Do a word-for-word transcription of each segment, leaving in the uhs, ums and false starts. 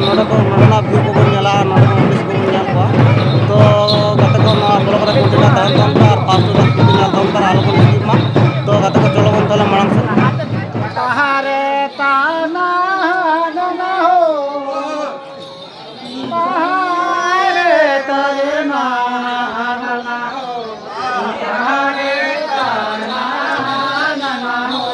ᱱᱚᱰᱮ ᱠᱚ, ᱱᱚᱰᱮᱱᱟᱜ ᱵᱷᱤᱭᱩ ᱠᱚᱵᱚᱱ ᱧᱮᱞᱟ, ᱱᱚᱰᱮ ᱠᱚ ᱢᱤᱥ ᱠᱚᱵᱚᱱ ᱧᱮᱞ ᱠᱚᱣᱟ᱾ ᱛᱚ ᱜᱟᱛᱮ ᱠᱚ, ᱱᱚᱣᱟ ᱵᱞᱚᱜ ᱨᱮ ᱠᱚᱱᱴᱤᱱᱤᱭᱩ ᱛᱟᱦᱮᱱ ᱛᱟᱵᱚᱱ ᱯᱮ ᱟᱨ ᱯᱟᱸᱪ ᱥᱚ ᱫᱚᱥ ᱠᱚᱯᱤ ᱧᱮᱞ ᱛᱟᱵᱚᱱ ᱯᱮ ᱟᱨ ᱟᱞᱚ ᱵᱚᱱ ᱥᱠᱤᱯ ᱢᱟ᱾ ᱛᱚ ᱜᱟᱛᱮ ᱠᱚ, ᱪᱚᱞᱚ ᱵᱚᱱ ᱛᱟᱦᱚᱞᱮ ᱢᱟᱲᱟᱝ ᱥᱮᱫ᱾ ᱛᱟᱦᱟᱨᱮ ᱛᱟᱱᱟ ᱱᱟᱱᱟ ᱦᱳ, ᱛᱟᱦᱟᱨᱮ ᱛᱟᱱᱟ ᱱᱟᱱᱟ ᱦᱳ, ᱛᱟᱦᱟᱨᱮ ᱛᱟᱱᱟ ᱱᱟᱱᱟ ᱦᱳ᱾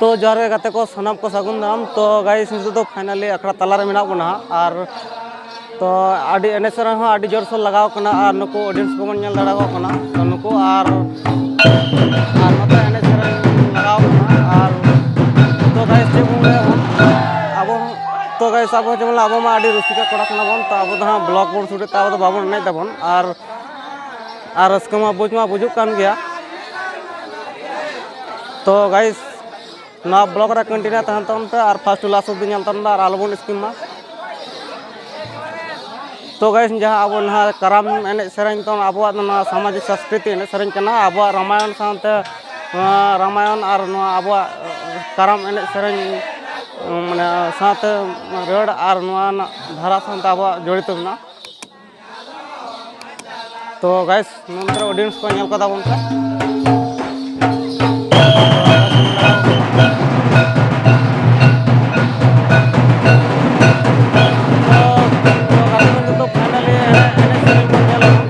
ᱛᱚ ᱡᱚᱦᱟᱨ ᱜᱮ ᱜᱟᱛᱮ ᱠᱚ, ᱥᱟᱱᱟᱢ ᱠᱚ ᱥᱟᱹᱜᱩᱱ ᱫᱟᱨᱟᱢ᱾ ᱛᱚ ᱜᱟᱭᱤᱥ, ᱱᱤᱛᱚᱜ ᱫᱚ ᱯᱷᱟᱭᱱᱟᱞᱤ ᱟᱠᱷᱲᱟ ᱛᱟᱞᱟ ᱨᱮ ᱢᱮᱱᱟᱜ ᱵᱚᱱᱟ ᱦᱟᱸᱜ᱾ ᱟᱨ ᱛᱚ ᱟᱹᱰᱤ ᱮᱱᱮᱡ ᱥᱮᱨᱮᱧ ᱦᱚᱸ ᱟᱹᱰᱤ ᱡᱳᱨ ᱥᱳᱨ ᱞᱟᱜᱟᱣ ᱠᱟᱱᱟ, ᱟᱨ ᱱᱩᱠᱩ ᱚᱰᱤᱭᱮᱱᱥ ᱠᱚᱵᱚᱱ ᱧᱮᱞ ᱫᱟᱲᱮᱭᱟᱠᱚ ᱠᱟᱱᱟ᱾ ᱛᱚ ᱱᱩᱠᱩ ᱟᱨ, ᱟᱨ ᱱᱚᱛᱮ ᱮᱱᱮᱡ ᱥᱮᱨᱮᱧ ᱞᱟᱜᱟᱣ ᱠᱟᱱᱟ᱾ ᱟᱨ ᱛᱚ ᱜᱟᱭᱤᱥ, ᱪᱮᱫ ᱵᱚᱱ ᱞᱟᱹᱭᱟ ᱵᱚᱱ, ᱟᱵᱚ ᱦᱚᱸ, ᱛᱚ ᱜᱟᱭᱤᱥ, ᱟᱵᱚ ᱦᱚᱸ ᱡᱮᱢᱚᱱ ᱟᱵᱚ ᱢᱟ ᱟᱹᱰᱤ ᱨᱩᱥᱤᱠᱟ ᱠᱚᱲᱟ ᱠᱟᱱᱟ ᱵᱚᱱ, ᱛᱚ ᱟᱵᱚ ᱫᱚ ᱦᱟᱸᱜ ᱵᱞᱚᱜ ᱵᱚᱱ ᱥᱩᱴᱮᱫ ᱛᱮ ᱟᱵᱚ ᱫᱚ ᱵᱟᱵᱚᱱ ᱮᱱᱮᱡ ᱫᱟᱵᱚᱱ᱾ ᱟᱨ, ᱟᱨ ᱨᱟᱹᱥᱠᱟᱹ ᱢᱟ ᱵᱩᱡᱽ ᱢᱟ ᱵᱩᱡᱩᱜ ᱠᱟᱱ ᱜᱮᱭᱟ᱾ ᱛᱚ ᱜᱟᱭᱤᱥ, ᱱᱚᱣᱟ ᱵᱞᱚᱜ ᱨᱮ ᱠᱚᱱᱴᱤᱱᱤᱭᱩ ᱛᱟᱦᱮᱱ ᱛᱟᱵᱚᱱ ᱯᱮ ᱟᱨ ᱯᱷᱟᱥᱴ ᱴᱩ ᱞᱟᱥᱴ ᱚᱵᱫᱤ ᱧᱮᱞ ᱛᱟᱵᱚᱱ ᱯᱮ ᱟᱨ ᱟᱞᱚᱵᱚᱱ ᱥᱠᱤᱯ ᱢᱟ᱾ ᱛᱚ ᱜᱟᱭᱤᱥ, ᱡᱟᱦᱟᱸ ᱟᱵᱚ ᱱᱟᱦᱟᱜ ᱠᱟᱨᱟᱢ ᱮᱱᱮᱡ ᱥᱮᱨᱮᱧ ᱛᱟᱵᱚᱱ, ᱟᱵᱚᱣᱟᱜ ᱫᱚ ᱱᱚᱣᱟ ᱥᱟᱢᱟᱡᱤᱠ ᱥᱟᱝᱥᱠᱨᱤᱛᱤ ᱮᱱᱮᱡ ᱥᱮᱨᱮᱧ ᱠᱟᱱᱟ᱾ ᱟᱵᱚᱣᱟᱜ ᱨᱟᱢᱟᱭᱚᱱ ᱥᱟᱶᱛᱮ, ᱱᱚᱣᱟ ᱨᱟᱢᱟᱭᱚᱱ ᱟᱨ ᱱᱚᱣᱟ ᱟᱵᱚᱣᱟᱜ ᱠᱟᱨᱟᱢ ᱮᱱᱮᱡ ᱥᱮᱨᱮᱧ, ᱢᱟᱱᱮ ᱥᱟᱶᱛᱮ ᱨᱟᱹᱲ ᱟᱨ ᱱᱚᱣᱟ ᱨᱮᱱᱟᱜ ᱫᱷᱟᱨᱟ ᱥᱟᱶᱛᱮ ᱟᱵᱚᱣᱟᱜ ᱡᱚᱲᱤᱛᱚ ᱢᱮᱱᱟᱜᱼᱟ᱾ ᱛᱚ ᱜᱟᱭᱤᱥ, ᱱᱚᱱᱛᱮ ᱨᱮ ᱚᱰᱤᱭᱮᱱᱥ ᱠᱚ ᱧᱮᱞ ᱠᱚ ᱛᱟᱵᱚᱱ ᱯᱮ᱾ ᱛᱚ, ᱛᱚ ᱜᱟᱛᱮ ᱠᱚ, ᱱᱤᱛᱚᱜ ᱯᱷᱟᱭᱱᱟᱞᱤ ᱮᱱᱮᱡ, ᱮᱱᱮᱡ ᱥᱮᱨᱮᱧ ᱵᱚᱱ ᱧᱮᱞ ᱟᱵᱚᱱ᱾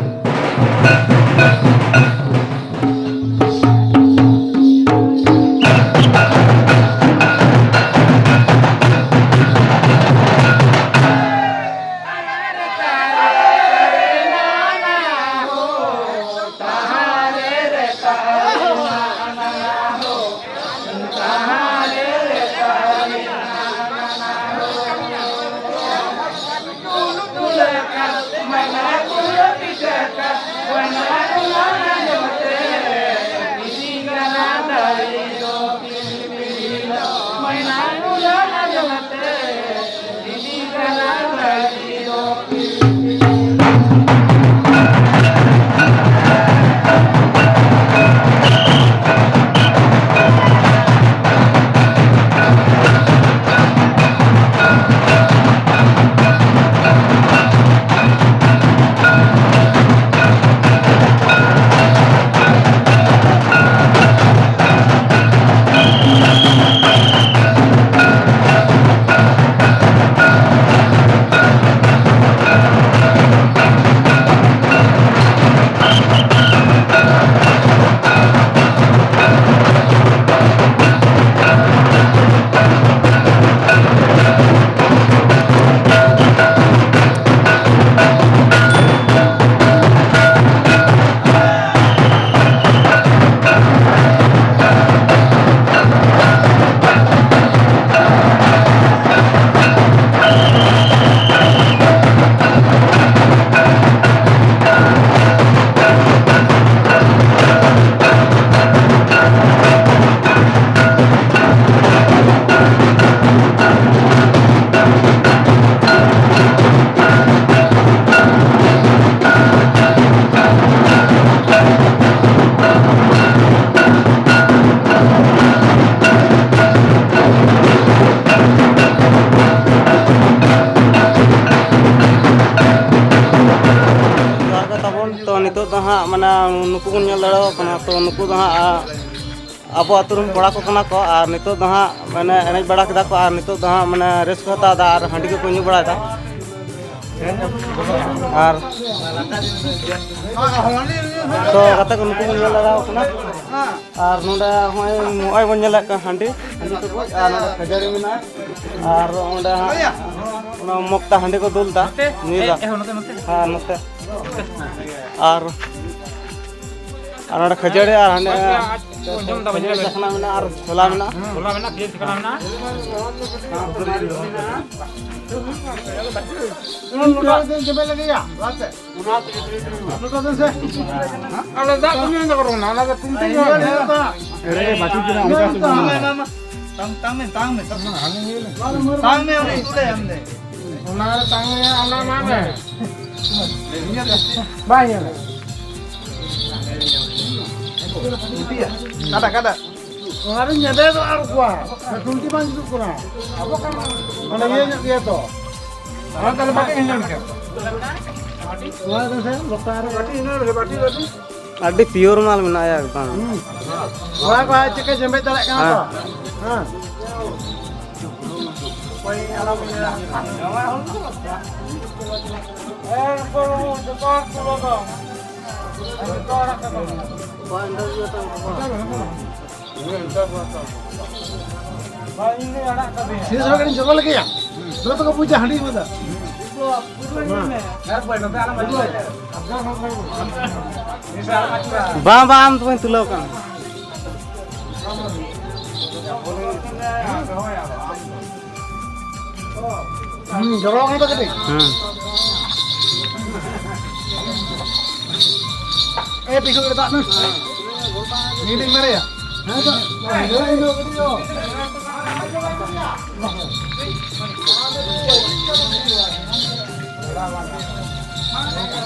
ᱱᱩᱠᱩ ᱵᱚᱱ ᱧᱮᱞ ᱫᱟᱲᱮᱭᱟᱠᱚ ᱠᱟᱱᱟ, ᱛᱚ ᱱᱩᱠᱩ ᱫᱚ ᱦᱟᱸᱜ, ᱟ, ᱟᱵᱚ ᱟᱹᱛᱩ ᱨᱮᱱ ᱠᱚᱲᱟ ᱠᱚ ᱠᱟᱱᱟ ᱠᱚ, ᱟᱨ ᱱᱤᱛᱚᱜ ᱫᱚ ᱦᱟᱸᱜ ᱢᱟᱱᱮ ᱮᱱᱮᱡ ᱵᱟᱲᱟ ᱠᱮᱫᱟ ᱠᱚ, ᱟᱨ ᱱᱤᱛᱚᱜ ᱫᱚ ᱦᱟᱸᱜ ᱢᱟᱱᱮ ᱨᱟᱹᱥᱠᱟᱹ ᱦᱟᱛᱟᱣ ᱮᱫᱟ, ᱟᱨ ᱦᱟᱺᱰᱤ ᱠᱚᱠᱚ ᱧᱩ ᱵᱟᱲᱟᱭᱮᱫᱟ᱾ ᱟᱨ ᱛᱚ ᱜᱟᱛᱮ ᱠᱚ, ᱱᱩᱠᱩ ᱵᱚᱱ ᱧᱮᱞ ᱫᱟᱲᱮᱭᱟᱠᱚ ᱠᱟᱱᱟ᱾ ᱟᱨ ᱱᱚᱰᱮ ᱱᱚᱜᱼᱚᱭ, ᱱᱚᱜᱼᱚᱭ ᱵᱚᱱ ᱧᱮᱞᱮᱫ ᱠᱟᱱ ᱦᱟᱺᱰᱤ, ᱦᱟᱺᱰᱤ ᱴᱩᱠᱩᱡ, ᱟᱨ ᱱᱚᱰᱮ ᱠᱷᱟᱹᱡᱟᱹᱲᱤ ᱢᱮᱱᱟᱜᱼᱟ, ᱟᱨ ᱚᱸᱰᱮ ᱦᱟᱸᱜ ᱚᱱᱟ ᱢᱚᱜᱽᱛᱟ ᱦᱟᱺᱰᱤ ᱠᱚ ᱫᱩᱞ ᱮᱫᱟ, ᱧᱩᱭ ᱫᱟ᱾ ᱦᱮᱸ, ᱱᱚᱛᱮ᱾ ᱟᱨ ᱟᱨ ᱱᱚᱰᱮ ᱠᱷᱟᱹᱡᱟᱹᱲᱤ ᱟᱨ ᱦᱟᱸᱰᱮ ᱟᱡ ᱠᱚ ᱡᱚᱢ ᱫᱟ, ᱵᱟᱹᱧ ᱠᱷᱟᱹᱡᱟᱹᱲᱤ ᱧᱮᱞ ᱪᱟᱠᱷᱱᱟ ᱢᱮᱱᱟᱜᱼᱟ ᱟᱨ ᱪᱷᱳᱞᱟ ᱢᱮᱱᱟᱜᱼᱟ᱾ ᱪᱷᱳᱞᱟ ᱢᱮᱱᱟᱜᱼᱟ, ᱠᱷᱟᱹᱡᱟᱹᱲᱤ ᱪᱟᱠᱷᱱᱟ ᱢᱮᱱᱟᱜᱼᱟ᱾ ᱱᱚᱰᱮ ᱫᱚ ᱡᱚᱢᱮ ᱞᱟᱹᱜᱤᱫ ᱭᱟ, ᱞᱟᱦᱟ ᱥᱮᱫ᱾ ᱱᱚᱰᱮ ᱫᱚ ᱥᱮ᱾ ᱟᱞᱮ ᱫᱟᱜ ᱠᱚ ᱧᱩᱭ ᱫᱟᱠᱚ ᱚᱱᱟ, ᱚᱱᱟ ᱫᱚ ᱴᱩᱱᱴᱤ ᱧᱩ ᱟᱞᱮ᱾ ᱮᱨᱮ, ᱵᱟᱹᱪᱩᱜ ᱠᱤᱱᱟ, ᱚᱱᱠᱟ ᱛᱮ ᱵᱟᱝ᱾ ᱢᱟ, ᱢᱟ, ᱢᱟ᱾ ᱛᱟᱝ, ᱛᱟᱝ ᱢᱮ, ᱛᱟᱝ ᱢᱮ᱾ ᱛᱟᱝ ᱢᱮ, ᱩᱱᱤ ᱩᱛᱩ ᱞᱮ ᱮᱢ ᱫᱮ᱾ ᱚᱱᱟ ᱨᱮ ᱛᱟᱝ ᱢᱮ, ᱚᱱᱟ ᱢᱟ ᱢᱮ᱾ ᱵᱟᱭ ᱧᱮᱞᱟ᱾ ᱠᱟᱴᱟ, ᱠᱟᱴᱟ᱾ ᱚᱱᱟ ᱨᱮ ᱧᱮᱞᱮ ᱫᱚ ᱟᱨ ᱠᱚᱣᱟ᱾ ᱴᱩᱱᱴᱤ ᱵᱟᱝ ᱡᱩᱛᱩᱜ ᱠᱟᱱᱟ᱾ ᱚᱱᱟ ᱤᱭᱟᱹ ᱧᱚᱜ ᱜᱮᱭᱟ ᱛᱚ᱾ ᱚᱱᱟ ᱛᱟᱦᱞᱮ ᱵᱟᱹᱴᱤ ᱦᱤᱧ ᱡᱚᱢ ᱠᱮᱭᱟ᱾ ᱚᱱᱟ ᱫᱚ ᱥᱮ ᱞᱚᱴᱟ ᱨᱮ ᱵᱟᱹᱴᱤ ᱦᱤᱧ ᱡᱚᱢ ᱠᱮᱭᱟ, ᱵᱟᱹᱴᱤ, ᱵᱟᱹᱴᱤ᱾ ᱟᱹᱰᱤ pure ᱢᱟᱞ ᱢᱮᱱᱟᱜᱼᱟ ᱮᱠᱫᱚᱢ᱾ ᱦᱩᱸ᱾ ᱠᱚᱲᱟ ᱠᱚ ᱦᱟᱸᱜ ᱪᱮᱫ ᱠᱚ ᱡᱮᱢᱵᱮᱡ ᱫᱟᱲᱮᱭᱟᱜ ᱠᱟᱱᱟ ᱦᱮᱸ᱾ ᱛᱚ᱾ ᱦᱮᱸ᱾ ᱥᱤᱥ ᱦᱚᱸ ᱠᱟᱹᱴᱤᱡ ᱡᱚᱜᱟᱲ ᱞᱮᱜᱮᱭᱟ᱾ ᱫᱚᱢᱮ ᱛᱚᱠᱚ ᱵᱩᱡᱟ ᱦᱟᱺᱰᱤ ᱧᱩ ᱫᱚ᱾ ᱵᱟᱝ, ᱵᱟᱝ, ᱟᱢ ᱫᱚ ᱵᱟᱹᱧ ᱛᱩᱞᱟᱹᱣ ᱠᱟᱱᱟ᱾ ᱦᱩᱸ, ᱡᱚᱨᱚ ᱠᱟᱱᱟ ᱛᱚ ᱠᱟᱹᱴᱤᱡ᱾ ᱦᱩᱸ᱾ ᱮ, ᱯᱤᱪᱷᱩ ᱨᱮ ᱫᱟᱜ ᱢᱮ᱾ ᱢᱤᱫ ᱢᱟᱨᱮᱭᱟ᱾ ᱦᱮᱸ ᱛᱚ᱾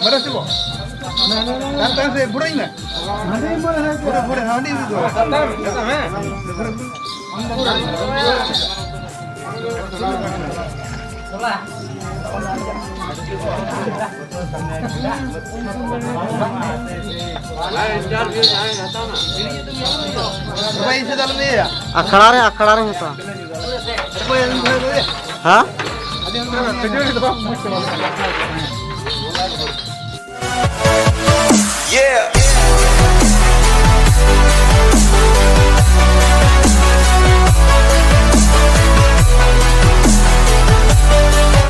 ᱢᱟᱨᱮ ᱥᱤᱵᱚ᱾ ᱛᱟᱭᱚᱢ ᱛᱟᱭᱚᱢ ᱥᱮ ᱵᱩᱲᱟᱹᱧ ᱢᱮ᱾ ᱦᱟᱺᱰᱤ ᱢᱟᱨᱮ ᱦᱮᱸ᱾ ᱵᱩᱲᱟᱹ, ᱵᱩᱲᱟᱹ, ᱦᱟᱺᱰᱤ ᱫᱚ᱾ ᱟᱠᱷᱲᱟ ᱨᱮ, ᱟᱠᱷᱲᱟ ᱨᱮ ᱦᱟᱛᱟᱣᱟ᱾ ᱦᱮᱸ? Yeah.